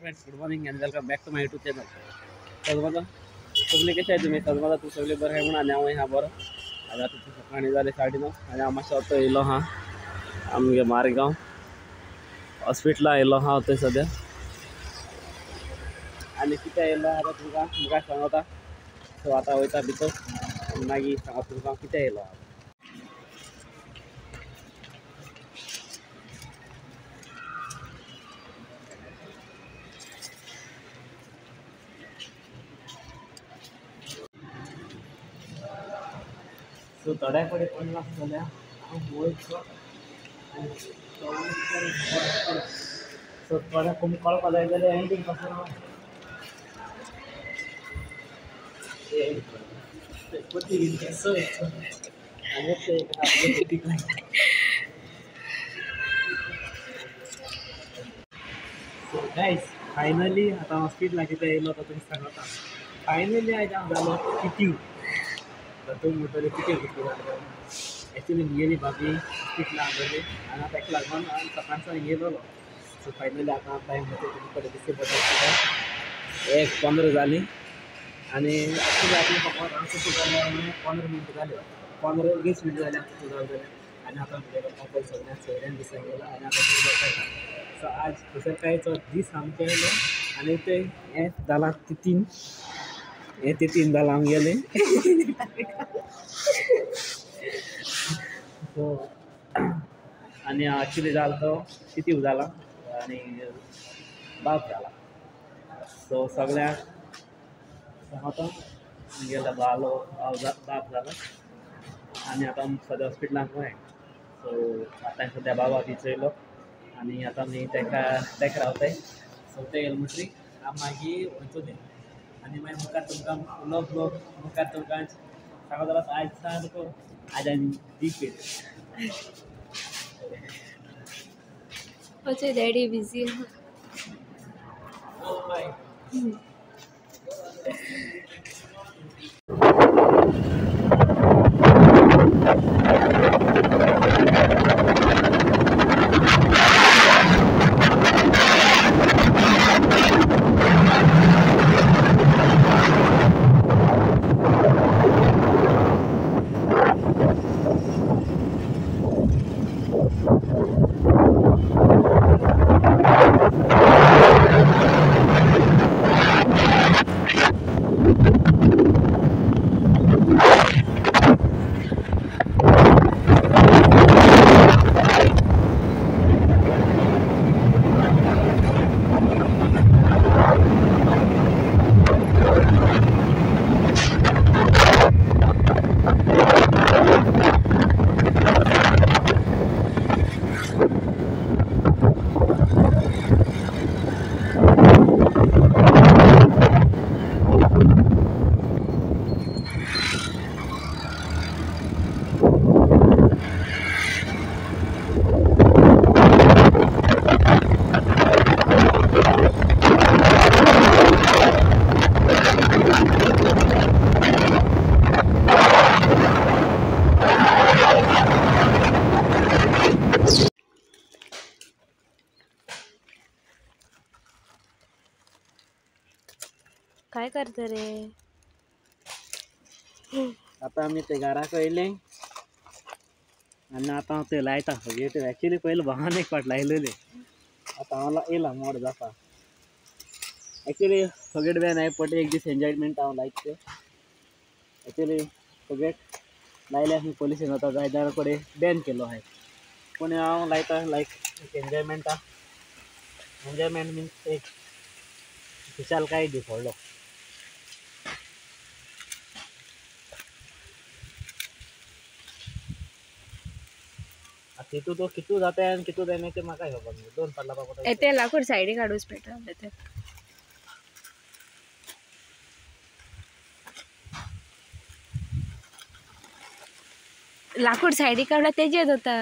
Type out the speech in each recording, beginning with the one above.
Friends, good morning and welcome back to my YouTube channel. सगळं सगळे कसे आहे तुम्ही? सगळं तू सगळे बरं आहे म्हणून आणि हांव ह्या बरो. आनी आतां सकाळीं जाले 9:30 आनी हांव मातसो आतां येयलो आहा आमगे मारगांव हॉस्पिटला येयलो आहा थंय सद्या. आनी कितें येयलो आतां तुमकां मुखार सांगता. सो आतां वयता भितर आनी मागीर सांगता तुमकां कितें येयलो आहा. सो थोड्या कडेन पडला जाल्यार हांव वयचो आनी सो थोड्या कळपा जाय जाल्यार एंडींग पासून सो गायज फायनली आतां हॉस्पिटला कितें येयलो तो तुमकां सांगता. फायनली आयज हांव जालो किट्यू. तूं म्हणटले कितें कितें जालें. एक्चुली म्हगेली भाभी हॉस्पिटला आसलेली आनी आतां ताका लागून हांव सकाळचो येयलेलो. सो फायनली आतां टायम जाता तुमचे कडेन दिसता पडटा 1:15 जाली आनी एक्चुली आतां फकत आमचें सुद्दां 15 मिनटां जाली, 15-20 मिनटां जाली आमचें सुद्दां जालें. आनी आतां म्हजे सगळ्या सोयऱ्यान दिसांक गेलो आनी आतां तें सो आज खुशालकायेचो दीस आमचो येयलो आनी तें हें जालां तितीन, हें तितीन जालां आमगेलें. सो आनी एक्चुली जालो तो तितीव जाला आनी बाब जाला. सो सगळ्यांक सांगता म्हगेलो बालो बाब जाला आनी आतां आमी सद्या हॉस्पिटलांत वय. सो आतां सद्या बाबा चोयलो आनी आतां आमी ताका तेका रावताय. सो ते येयले म्हणटरी हांव मागीर वयतले आनी मागीर मुखार तुमकां व्लॉग ब्लॉग मुखार तुमकां सांगत जाल्यार आयज सारको आयज आनी दीप अच्छा डैडी बिजी है. काय करता रे? आतां आमी ते घराक येयले आनी आतां हांव ते लायता सगळे. एक्चुली पयलीं भावान एक फावट लायलेले, आतां हांव येयला मोड जाता. एक्चुली फुगेट बॅन आहे पट एक दीस एन्जॉयमेंट हांव लायक ते. एक्चुली फुगेट लायल्यार आमी पोलिसान वता जाय जाल्यार कडेन बॅन केलो आहे, पूण हांव लायता लायक एक एन्जॉयमेंट. एन्जॉयमेंट मिन्स एक खुशालकाय दीस व्हडलो. तितू तो कितू जाता आनी कितू जायना तें म्हाका खबर न्हू. दोन पाडला बाबा ते लाकूड सायडीक हाडूच पडटा ते. लाकूड सायडीक काडला तेजेर जाता.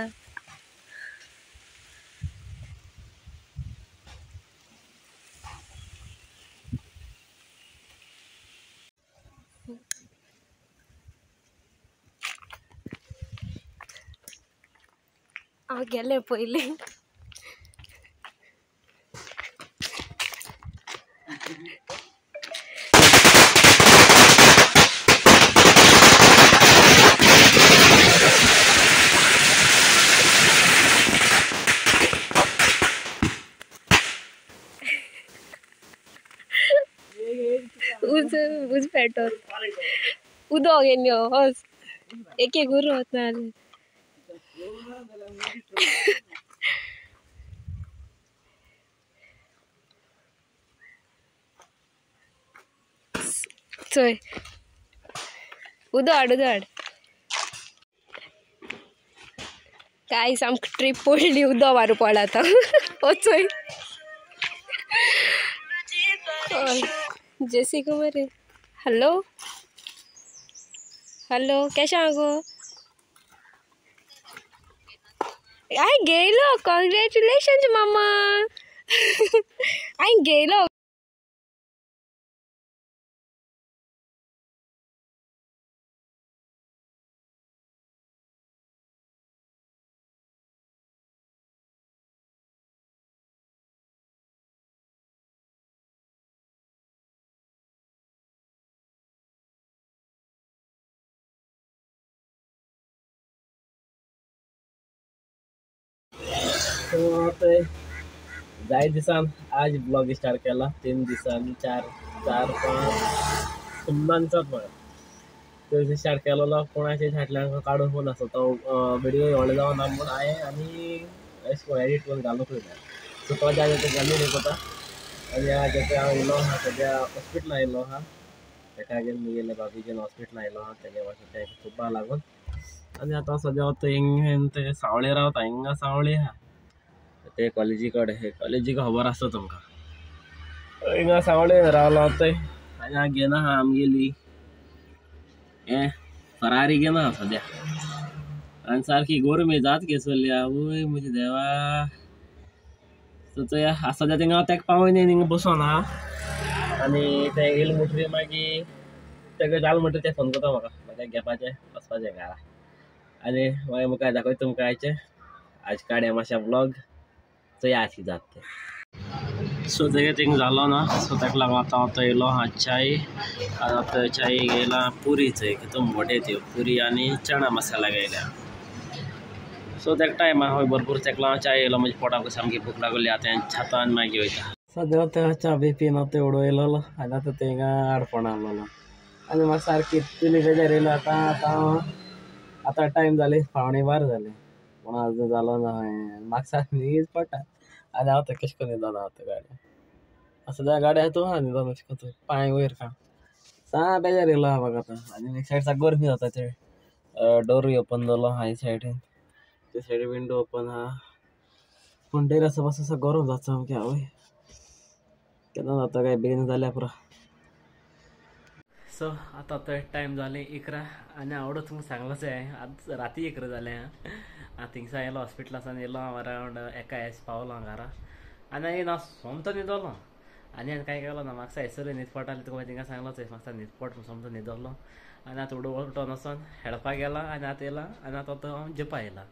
हांव गेलें पयलीं. उज उज पेटो उदक घेवन यो वच एक एक उरो वतना. चोय उदक हाड उदक हाड. काय सामकी ट्रीप पडली उदक मारूं पडला आतां. वचोय जेसी कुमार. हॅलो हॅलो केशें आहा गो? हांवें घेयलो कॉंग्रेच्युलेशन्स मामा. हांवें घेयलो. सो जाय दिसान आज ब्लॉग स्टार्ट केला. 3 दिसांनी 4 4 5 सुमनान दिसात म्हाका ते स्टार्ट केलेलो. कोणाचे फाटल्यान काडून फोन आसता तो व्हिडिओ व्हडलो जावना म्हूण हांवें आनी अशें करून एडिट करून घालूंक वयता. सो तो ज्या घालून एक वता. आनी आज हांव येयलो आहा सद्या हॉस्पिटलान येयलो आहा. तेका घेवन म्हगेल्या भाबीचेर हॉस्पिटलान येयलो आहा. तेगे मातशें तें चोवपा लागून. आनी आतां सद्या वता हिंगा ते सावळे रावता. हिंगा सावळे आहा ते कॉलेजी कडेन. हे कॉलेजी खबर आसता तुमकां. हिंगा सावळे रावलो थंय. आनी हांव घेना आहा आमगेली हें फरारी घेना आहा सद्या. आनी सारकी गोरमी जात घेसरली आवय म्हज्या देवा. सो चोया सद्या थिंगा हांव तेका पावोवन हिंगा बसोन आहा. आनी ते येयले म्हणटकीर मागीर तेका जालें म्हणटकीर ते फोन करता म्हाका म्हाका घेवपाचें वचपाचें घरा. आनी मागीर मुखार दाखयता तुमकां आयचें आज काडया मातशें व्लॉग. चोया आज कितें जाता तें. सो तेगे थिंग जालो ना. सो ताका लागून आतां हांव थंय येयलो आहा चाय. आतां चाय घेयला पुरी. चोय कितू मोटे त्यो पुरी आनी चणा मसाला घेयल्या. सो ताका टायम आहा भरपूर. ताका लागून चाय येयलो म्हज्या पोटाक सामकी भूक लागली. आतां छाता आनी मागीर वयता. सद्या तें च्या बी पिवन तें उडयलेलो. आनी आतां थिंगा आडपण आहलोलो. आनी म्हाका सारकी इतली बेजार येयलो. आतां आतां आतां टायम जाली 11:45 जाले. पूण आजून जालो ना. म्हाका सारकी न्हीद पडटा. आनी हांव तें कशें करून न्हिदोन आहा आतां गाडयेर. सद्या गाडयेर हातूं आहा न्हिदोन अशें करून पांय वयर काड. सा बेजार येयलो आहा म्हाका आतां. आनी एक सायड सारको गरमी जाता थंय. डोरूय ओपन जालो आहा हे सायडीन. ते सायडीन विंडो ओपन आहा. पूण डोर आसा बस असो गरम जाता सामकें आवय. केन्ना जाता काय बेगीन जाल्यार पुरो. सो आतां थंय टायम जाले 11. आनी आवडो तुमकां सांगलोच हांवें आतां राती 11 जालें. आतां थिंगसान येयलो हॉस्पिटलासान येयलो हांव अरावंड 1 एस पावलो हांव घरा. आनी हांवें हांव सोमतो न्हिदलो. आनी हांवें कांय केलो ना. म्हाका सायसर न्हीद पडटाली तुका थिंगा सांगलोच म्हाका न्हीद पड सोमतो न्हिदलो. आनी आतां उठोन वचोन खेळपाक गेला. आनी आतां येयला. आनी आतां आतां हांव जेवपा येयला.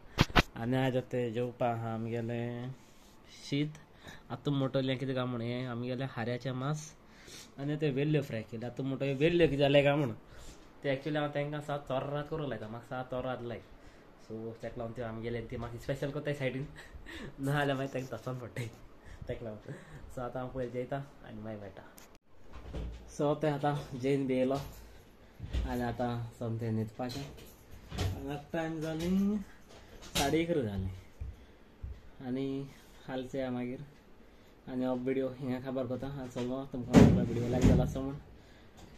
आनी आज आतां जेवपा आहा आमगेलें शीत. आतां मोटोलें कितें काय म्हूण हें आमगेलें हाऱ्याचें मांस. आनी ते वेल्ल्यो फ्राय केले. आतां मोटो वेल्ल्यो कितें जालें काय म्हूण ते एक्चुली हांव तांकां सात चोर्रात करूंक लायता. म्हाका सात चोर्रात लायक. सो ताका लागून त्यो आमगेले ती म्हाका स्पेशल करताय सायडीन. ना जाल्यार मागीर तांकां तसोन पडटाय. ताका लागून सो आतां हांव पयलीं जेयता आनी मागीर मेळटा. सो तें आतां जेवन बी येयलो. आनी आतां सोमतें न्हिदपाचें. आनी आतां टायम जाली 11:30 जाली. आनी हाल चोया मागीर. आनी हो व्हिडिओ हिंगा खबर करता. आनी सगळो तुमकां व्हिडिओ लायक जाला आसा म्हूण.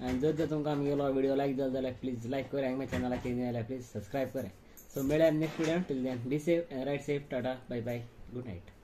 आनी जर जर तुमकां आमगेलो व्हिडिओ लायक जालो जाल्यार प्लीज लायक करात. आनी म्हज्या चॅनलाक चेंज जाल्यार प्लीज सबस्क्रायब करात. सो मेळया next video. Till then be safe and ride safe. Tata bye bye good night.